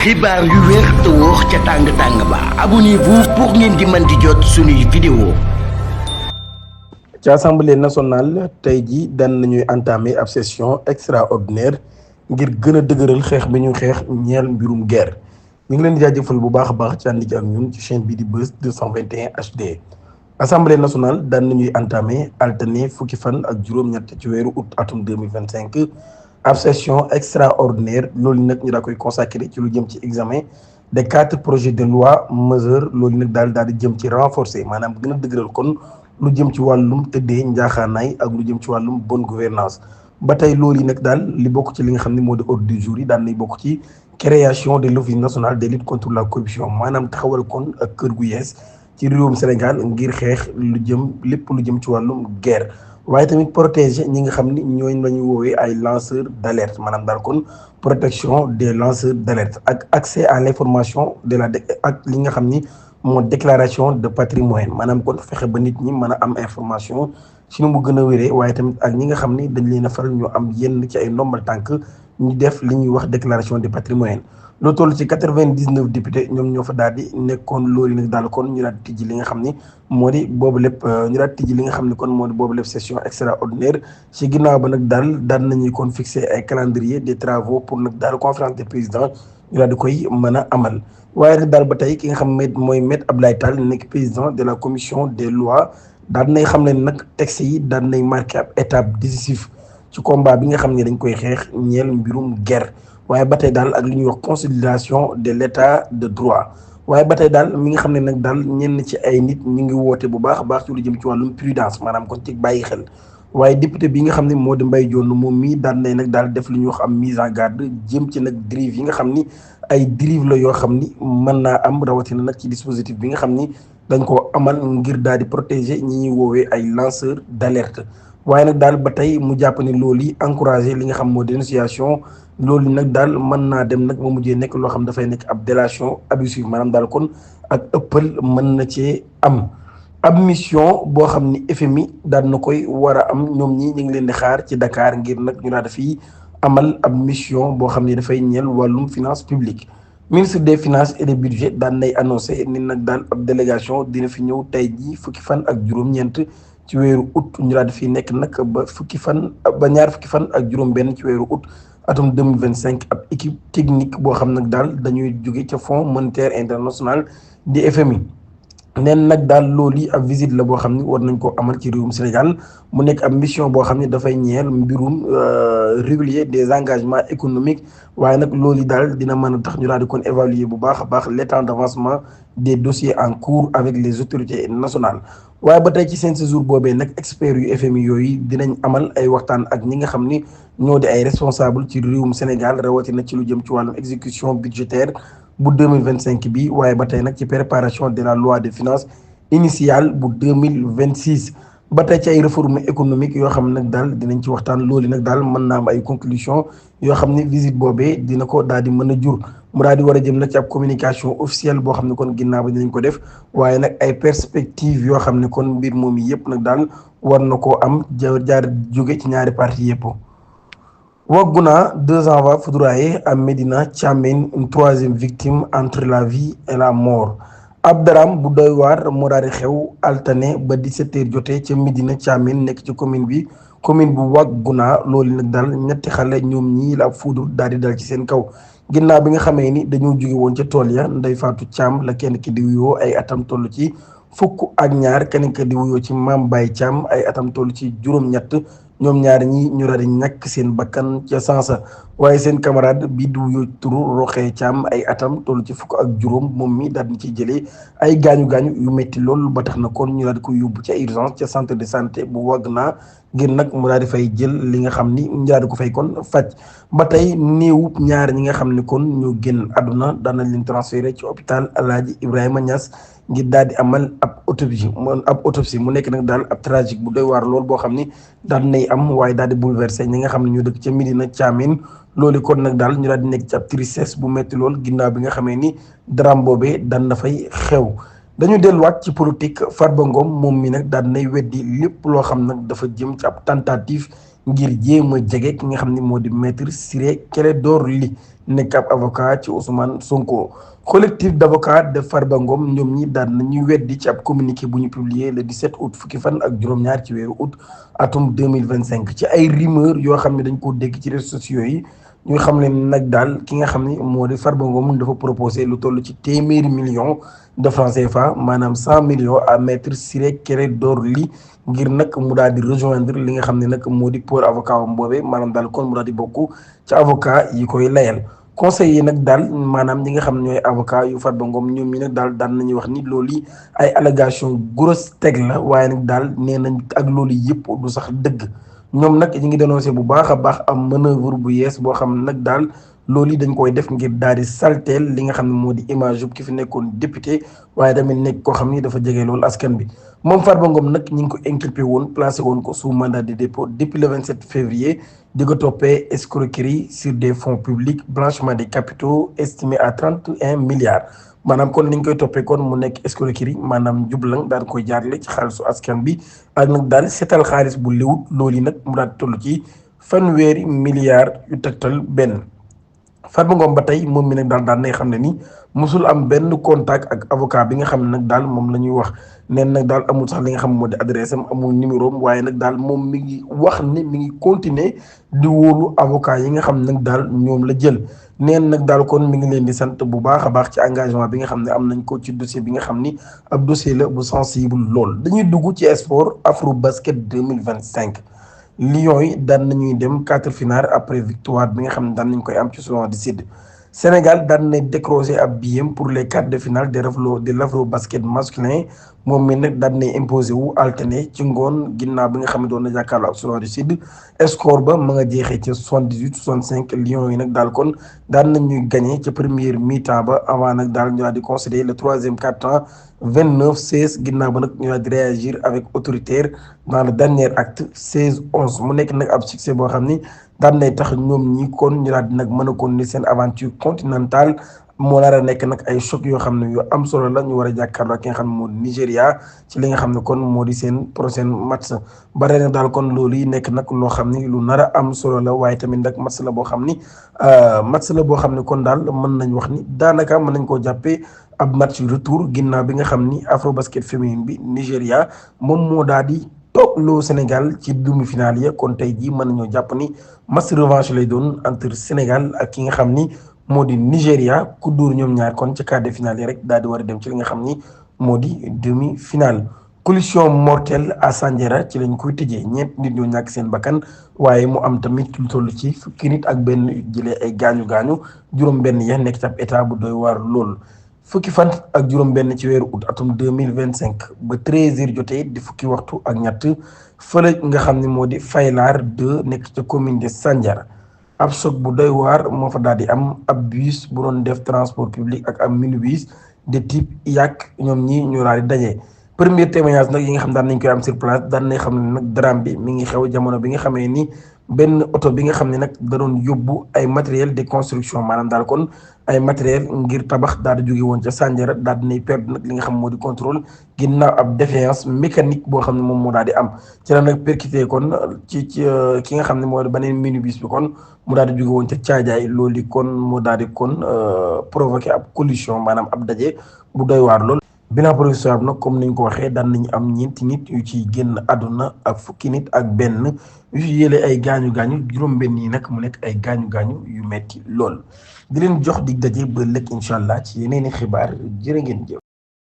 xibaar yu wér te wóor ca tàng-tàng ba abonnez-vous pour ngeen di mën di jot suñuy vidéo. ci assemblée nationale tey ji dan nañuy entamer ab session extraordinaire ngir gën a dëgëral xeex bi ñu xeex ñeel mbirum guerre ñu ngi leen di jaajëfal bu baax a baax ci ànd ci ak ñun ci chaîne bii di Buzz 221 HD. assemblée nationale daan nañuy entamer alterné fukki fan ak juróom-ñett ci weeru août atum 2025 ab session extraordinaire loolu nag ñu daa koy consacré ci lu jëm ci examen des 4 projets de loi majeurs loolu nag daal di jëm ci renforcer maanaam gën a dëgëral kon lu jëm ci wàllum tëddee njaaxaanaay ak lu jëm ci wàllum bonne gouvernance ba tey loolu yi nag daal li bokk ci li nga xam ne moo di ordre du jour yi daan nay bokk ci création de l'office national de lutte contre la corruption maanaam taxawal kon ak kër gu yees ci réewum Sénégal ngir xeex lu jëm lépp lu jëm ci wàllum guerre waaye tamit protéger ñi nga xam ni ñooñu la ñuy woowee ay lanceurs d'alerte maanaam daal kon protection des lanceurs d'alerte ak accès à l'information de la ak li nga xam ni moo déclaration de patrimoine maanaam kon fexe ba nit ñi mën a am information ci nu mu gën a wéree waaye tamit ak ñi nga xam ni dañ leen a faral ñu am yenn ci ay ndombal tànk ñu def li ñuy wax déclaration de patrimoine loo toll ci 99 députés ñoom ñoo fa daal di nekkoon loolu nag daal kon ñu daal di tijji li nga xam ni moo di boobu lépp ñu daal di tijji li nga xam ni kon moo di boobu lépp session extraordinaire ci ginnaaw ba nag daan nañuy kon fixé ay calendrier des travaux pour nag daal conférence des présidents ñu daal di koy mën a amal waaye nag daal ba tey ki nga xam ne mooy Me Abdoulaye Tall nekk président de la commission des lois daal nay xam ne nag texte yi daan nay marqué ab étape décisive ci combat bi nga xam ne dañ koy xeex ñeel mbirum guerre waaye ba tey daal ak li ñuy wax consolidation de l'état de droit waaye ba tey daal mi nga xam ne nag daal ñenn ci ay nit ñu ngi woote bu baax a baax ci lu jëm ci wàllum prudence maanaam kon ci bàyyi xel waaye député bi nga xam ne moo di Mbaye Dione moom mii daan nay nag daal def li ñuy wax am mise en garde jëm ci nag dérive yi nga xam ni ay dérive la yoo xam ni mën naa am rawatina nag ci dispositif bi nga xam ni dañ koo amal ngir daal di protéger ñi ñuy woowee ay lanceurs d'alerte waaye nag daal ba tey mu jàpp ne loolu yi encouragé li nga xam moo dénonciation loolu nag daal mën naa dem nag ba mujjee nekk loo xam dafay nekk ab délation abusive maanaam daal kon ak ëppal mën na cee am ab mission boo xam ni FMI daal na koy war a am ñoom ñi ñu ngi leen di xaar ci Dakar ngir nag ñu daal dafay amal ab mission boo xam ni dafay ñeel wàllum finance publique ministre des finances et des budgets daan nay annoncé ni nag daal ab délégation dina fi ñëw tey jii fukki fan ak juróom-ñeent ci weeru août ñu daal di fi nekk nag ba ñaar fukki fan ak juróom-benn ci weeru août atum 2025 ab équipe technique boo xam nag daal dañuy jóge ca fonds monétaire international di FMI neen nag daal loolu yi ab visite la boo xam ni war nañ koo amal ci réewum Sénégal mu nekk ab mission boo xam ne dafay ñeel mbirum régulier des engagements économiques waaye nag loolu yi daal dina mën a tax ñu daal di kon évaluer bu baax a baax l'état d'avancement des dossiers en cours avec les autorités nationales waaye ba tey ci seen séjour boobee nag experts yu FMI yooyu dinañ amal ay waxtaan ak ñi nga xam ni ñoo di ay responsable ci réewum Sénégal rawatina ci lu jëm ci wàllum exécution budgétaire bu 2025 bi waaye ba tey nag ci préparation de la loi de finances initiale bu 2026 ba tey ci ay réformes économiques yoo xam nag daal dinañ ci waxtaan loolu nag daal mën naa am ay conclusions yoo xam ne visite boobee dina ko daal di mën a jur mu daal di war a jëm nag ci ab communication officielle boo xam ne kon ginnaaw ba dinañ ko def waaye nag ay perspectives yoo xam ne kon mbir moom yëpp nag daal war na koo am jaar jóge ci ñaari parties yëpp. Ouaggouna, 2 enfants foudroyés à Médina Thiamène, une troisième victime entre la vie et la mort. ab daraam bu doy waar moo daal di xew altane ba 17h jotee ca Médina Thiamène nekk ci commune bu Ouaggouna loolu nag daal ñetti xale ñoom ñii la ab foudre daal di dal ci seen kaw ginnaaw bi nga xamee ni dañoo jóge woon ca tool ya Ndeye Fatou Thiam la kenn ki di wuyoo ay atam toll ci fukk ak ñaar kenn ki di wuyoo ci Mame Baye Thiam ay atam toll ci juróom-ñett ñoom ñaar ñi ñu daal di ñàkk seen bakkan ca sansa waaye seen camarade bi di wuyoo turu Roxee Thiam ay atam toll ci fukk ak juróom moom mi daal di ciy jëlee ay gaañu-gaañu yu métti lool ba tax na kon ñu daal di ko yóbbu ca urgence ca centre de santé bu Ouaggouna ngir nag mu daal di fay jël li nga xam ni ñu daal di ko fay kon faj ba tey néewu ñaar ñi nga xam ni kon ñoo génn àdduna daan nañ leen transféré ci hôpital El Hadji Ibrahima Niass ngir daal di amal ab autopsie mu nekk nag daal ab tragique bu doy waar lool boo xam ni daal nay am waaye daal di bouleversé ñi nga xam ne ñoo dëkk ca Médina Thiamène loolu kon nag daal ñu daal di nekk ci ab tristesse bu métti lool ginnaaw bi nga xamee ni drame boobee daan na fay xew. dañu delluwaat ci politique Farba Ngom moom mi nag daal nay weddi lépp loo xam nag dafa jëm ci ab tentative ngir jéem a jege ki nga xam ni moo di maître Ciré Clédor Ly nekk ab avocat ci Ousmane Sonko. collectif d' avocats de Farba Ngom ñoom ñi daan nañuy weddi ci ab communiqué bu ñu publier le 17 août fukki fan ak juróom-ñaar ci weeru août atum 2025 ci ay rumeur yoo xam ne dañ ko dégg ci réseaux sociaux yi. ñu xam ne nag daal ki nga xam ni moo di Farba Ngom dafa proposé lu toll ci téeméeri millions de francs CFA maanaam 100 millions à maître Ciré Clédor Ly ngir nag mu daal di rejoindre li nga xam ne nag moo di pôle avocat wam boobee maanaam daal kon mu daal di bokk ci avocat yi koy layal. conseil yi nag daal maanaam ñi nga xam ne ñooy avocat yu Farba Ngom ñoom ñi nag daal daan nañuy wax ni loolu yi ay allégation grosse teg la waaye nag daal nee nañ ak loolu yëpp du sax dëgg. ñoom nag ñi ngi dénoncé bu baax a baax am manœuvre bu yees boo xam ne nag daal loolu yi dañ koy def ngir daal di salteel li nga xam ne moo di image ki fi nekkoon député waaye tamit nekk koo xam ni dafa jege loolu askan bi. moom Farba Ngom nag ñi ngi ko inculpé woon placé woon ko sous mandat de dépôt depuis le 27 février di ko toppee escroquerie sur des fonds publics blanchiment des capitaux estimé à 31 milliards. maanaam kon li ñu koy toppee kon mu nekk escroquerie maanaam jublang daal koy jaarale ci xaalisu askan bi ak nag daal seetal xaalis bu léwut loolu yi nag mu daal toll ci fanweeri milliards yu tegtal benn. Farba Ngom ba tey moom mi nag daal daan nay xam ne ni mosul am benn contact ak avocat bi nga xam ne nag daal moom la ñuy wax neen nag daal amul sax li nga xam moo di adresse am amul numéro am waaye nag daal moom mi ngi wax ni mi ngi continuer di wóolu avocat yi nga xam ne nag daal ñoom la jël. neen nag daal kon mi ngi leen di sant bu baax a baax ci engagement bi nga xam ne am nañ ko ci dossier bi nga xam ni ab dossier la bu sensible lool. dañuy dugg ci sport afro basket 2025 Lions yi daan nañuy dem quart finale après victoire bi nga xam ne daan nañ koy am ci Soudan du Sud. Sénégal daan nañ décroché ab billet pour les quarts de finale de l'afro basket masculin moom mi nag daan nañ imposé wu alterné ci ngoon ginnaaw bi nga xam ne doon na jàkkaarloo ak Soudan du Sud score ba ma nga jeexee ca 78-65 Lions yi nag daal kon daan nañuy gagné ca première mi-temps ba avant nag daal ñu daal di concéder le troisième quart-temps 29-16 ginnaaw ba nag ñu daal di réagir avec autoritaire dans le dernier acte 16-11 mu nekk nag ab succès boo xam ni daan nay tax ñoom ñi kon ñu daal di nag mën a continuer seen aventure continentale moo nar a nekk nag ay choc yoo xam ne yu am solo la ñu war a jàkkaarloo ak ki nga xam ne moo di Nigéria ci li nga xam ne kon moo di seen prochain match ba ren nag daal kon loolu yi nekk nag loo xam ni lu nar a am solo la waaye tamit nag match la boo xam ni kon daal mën nañ wax ni daanaka mën nañ koo jàppee ab match retour ginnaaw bi nga xam ni afro basket féminine bi Nigéria moom moo daal di toog loo Sénégal ci demi-finale ya kon tey jii mën nañoo jàpp ni match revanche lay doon entre Sénégal ak ki nga xam ni moo di Nigéria ku dóor ñoom ñaar kon ci quart de finale yi rek daal di war a dem ci li nga xam ni moo di demi-finale. collision mortelle à Sandiara ci lañ koy tëjee ñeent nit ñoo ñàkk seen bakkan waaye mu am tamit lu toll ci fukki nit ak benn jëlee ay gaañu-gaañu juróom-benn ya nekk ci ab état bu doy waar lool. fukki fan ak juróom-benn ci weeru août atum 2025 ba 13h jotee di fukki waxtu ak ñett fële nga xam ne moo di Faylar 2 nekk ca commune de Sandiara ab choc bu doy waar moo fa daal di am ab bus bu doon def transport public ak ab minibus de type yak ñoom ñi ñu daal di daje. premier témoignage nag yi nga xam daan nañ koy am sur place daan nañ xam ne nag drame bi mi ngi xew jamono bi nga xamee ni benn oto bi nga xam ne nag da doon yóbbu ay matériel de construction maanaam daal kon ay matériel ngir tabax daal di jóge woon ca Sandiara daal dinay perdre nag li nga xam moo di contrôle ginnaaw ab défaillance mécanique boo xam ne moom moo daal di am ci la nag percuté kon ci ki nga xam ne moo di beneen minibus bi kon mu daal di jóge woon ca Caajaay loolu kon moo daal di kon provoqué ab collision maanaam ab daje bu doy waar lool. bilan provisoire bi nag comme ni ñu ko waxee daan nañu am ñeenti nit yu ciy génn àdduna ak fukki nit ak benn yu ci yële ay gaañu-gaañu juróom-benn yi nag mu nekk ay gaañu-gaañu yu metti lool di leen jox dig daje ba lëkk incha allah ci yeneen i xibaar jërë ngeen jëf.